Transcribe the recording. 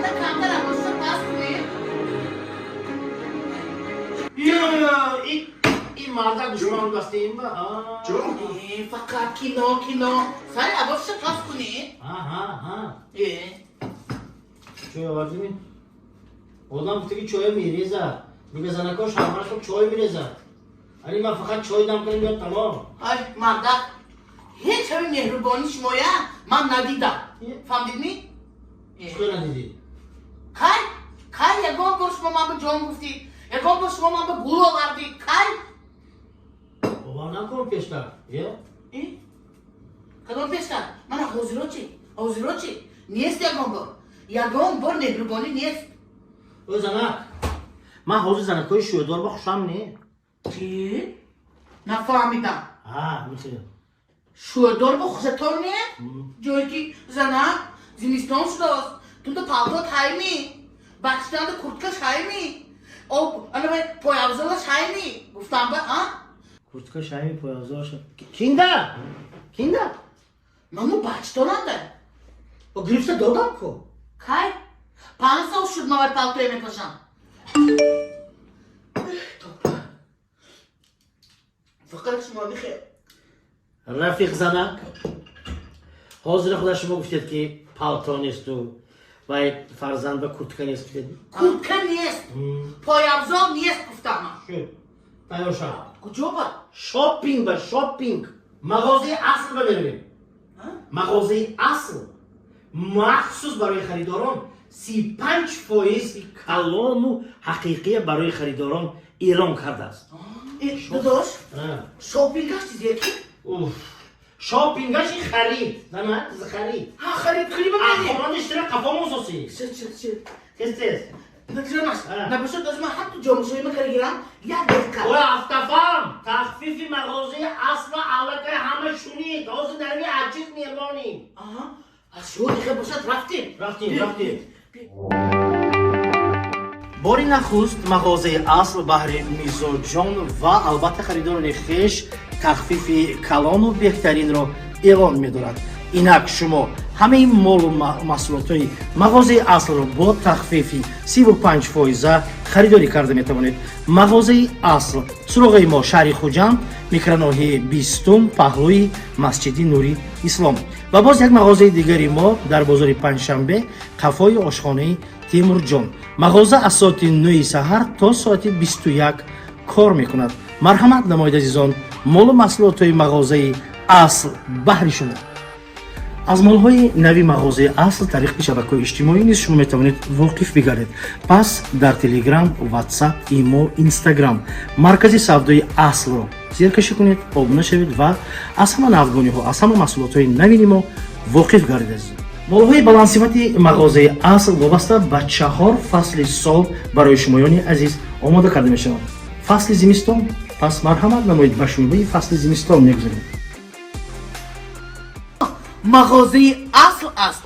Мана камтар овозша паст кунед. Ин мардак душман дасти ин ба. Ҷон. Фақат кино, кино. Сари овозша паст кунед. Ҳа. Э. Чой овардими? Одам гуфта, ки чоя мерезад. Дига занако шавҳарашон чой мерезад. Ани ман фақат чой дам кунем, ё тамом. Ай, мардак, ҳеҷ ҳами меҳрубонӣ шумоя ман надидам. Фаҳмидидми? Чӣ надидӣ? Кай? Кай ягон бор шумо ман ба ҷон гуфтид? Ягон бор шумо ман ба гул овардид? Кай? Бовар накун пештар. Е? Э? Кадом пештар? Мана ҳозиро чӣ? Ҳозиро чӣ? Нест ягон бор. Ягон бор меҳрубонӣ нест. Ӯ занак. Ман ҳозир занакҳои шӯёдор ба хушам не. Чӣ? Нафаҳмидам. Ҳа, михел. Шӯёдор ба хушатон не? Ҷое ки, занак, зимистон шудааст. Тунда палтот ҳайми? Бачитанда курткаш ҳайми? Об, ана вай пойафзолаш ҳайми? Гуфтам ба, а? Куртка шайми, пойафзолаш. Кинда? Кинда? Ману бачитонанда. О, гирифта додам ку. Кай? 5 сол шуд, ман вай палтое мепошам. Тоба. Фақат шумо михел. Рафиқ занак, ҳозир худа шумо гуфтед, ки палто несту вай фарзанд ба куртка нест, гуфтед. Куртка нест. Пойафзол нест, гуфтам ман. Шуд. Тайёр шав. Куҷо ба? Шоппинг ба, шоппинг. Мағозаи «Асл» ба меравем. Мағозаи «Асл» махсус барои харидорон 35 фоиз калону ҳақиқия барои харидорон эълон кардааст. Э, додош, шоппингаш чизе ки? Уф. Шоппингаши харид. Занак, харид. Ҳа, харид кунӣ ба мерем. Ахоман иштира қафо мусосӣ. Шуд, шуд, шуд. Тез, тез. Натиҷанаш, А. набошад, аз ман ҳатто ҷомашӯима кара гирам, як дақиқа. Ой, автофам, тахфифи мағозаи «Асла» аллакай ҳама шунид. Ҳозир нарви ачиз мемонем. Аҳа, аз шумо дихе бошад, рафтем. Рафтем, рафтем. Бори нахуст мағозаи «Асл» баҳри мизоҷон ва албатта харидорони хеш тахфифи калону беҳтаринро эълон медорад. Инак шумо ҳамаи молу маҳсулотҳои мағозаи «Аслро» бо тахфифи 35 фоиза харидорӣ карда метавонед. Мағозаи «Асл», суроғаи мо: шаҳри Хуҷанд, микроноҳияи 20-ум, паҳлӯи масҷиди Нури Ислом. Ва боз як мағозаи дигари мо дар бозори Панҷшанбе, қафои ошхонаи Темурҷон. Мағоза аз соати 9 саҳар то соати 21 кор мекунад. Марҳамат намоед, азизон, молу маҳсулотҳои мағозаи «Асл» баҳри шумо. Аз молҳои нави мағозаи «Асл» тариқи шабакаҳои иҷтимоӣ низ шумо метавонед воқиф бигардед. Пас дар Телеграм, Ватсап, Имо, Инстаграм маркази савдои «Аслро» зеркашӣ кунед, обуна шавед ва аз ҳама навгониҳо, аз ҳама маҳсулотҳои навини мо воқиф гардед. Азизон, молҳои баландсифати мағозаи «Асл» вобаста ба чаҳор фасли сол барои шумоёни азиз омода карда мешаванд. Фасли зимистон, пас марҳамат намоед, ба шӯъбаи фасли зимистон мегузарем. Мағозаи «Асл» аст.